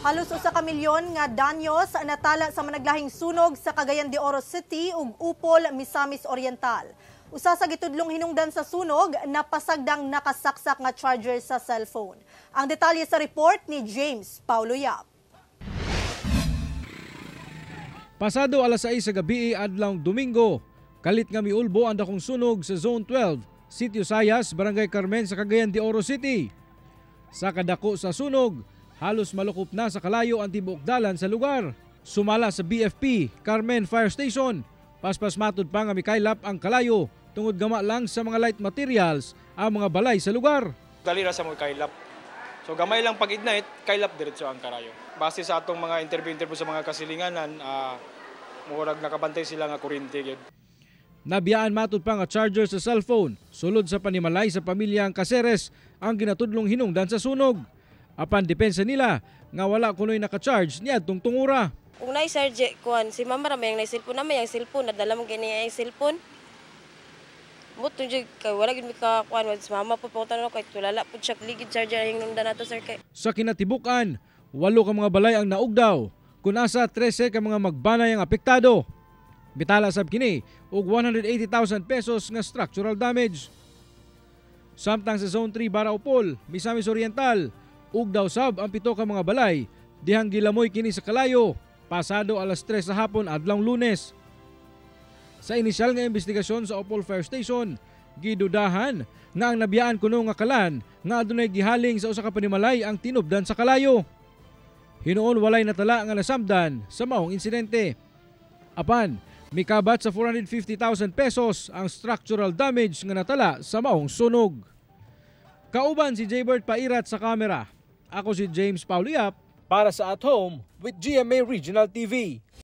Halos 1 ka milyon nga danyos natala sa managlahing sunog sa Cagayan de Oro City ug Upol, Misamis Oriental. Usa sa gitudlong hinungdan sa sunog, napasagdang nakasaksak nga charger sa cellphone. Ang detalye sa report ni James Paulo Yap. Pasado alas 6 sa gabi adlawng Domingo, kalit nga miulbo ang dakong sunog sa Zone 12, Sitio Sayas, Barangay Carmen sa Cagayan de Oro City. Sa kadako sa sunog, halos malukop na sa kalayo ang tibuok dalan sa lugar. Sumala sa BFP, Carmen Fire Station, paspas matud pa nga mikaylap ang kalayo tungod gama lang sa mga light materials ang mga balay sa lugar. Dali ra sa mo kaylap. So gamay lang pag-ignite, kaylap diretso ang karayo. Base sa atong mga interview-interview sa mga kasilinganan, murag nakabantay sila nga kuryente gyud. Nabiyaan matud pa nga charger sa cellphone, sulod sa panimalay sa pamilyang Caceres ang ginatudlong hinungdan sa sunog. Apan depensa nila nga wala kunoy naka-charge niadtong tungura. Kung naay charge kuan si mama ra may ang cellphone na may ang cellphone nadala mo gani ang cellphone. Mao to jud kay wala gid mi ka kuan si mama po pangutan kay tulala pud siya ligid charger ang hinungdan nato, sir, kay. Sa kinatibuk-an, 8 ka mga balay ang naugdaw, kun asa 13 ka mga magbanay ang apektado. Mitala sab kini og 180,000 pesos nga structural damage. Samtang sa Zone 3 Barra Upol, Misamis Oriental, ugdaw sab ang 7 ka mga balay dihang gilamoy kini sa kalayo pasado alas 3 sa hapon adlawng Lunes. Sa inisyal nga investigasyon sa Opol Fire Station, gidudahan nga ang nabiyaan kuno nga kalan nga adunay gihaling sa usa ka panimalay ang tinubdan sa kalayo. Hinuon walay natala nga nasamdan sa maong insidente. Apan, mikabat sa 450,000 pesos ang structural damage nga natala sa maong sunog. Kauban si Jaybert Pairat sa kamera. Ako si James Paulo Yap para sa At Home with GMA Regional TV.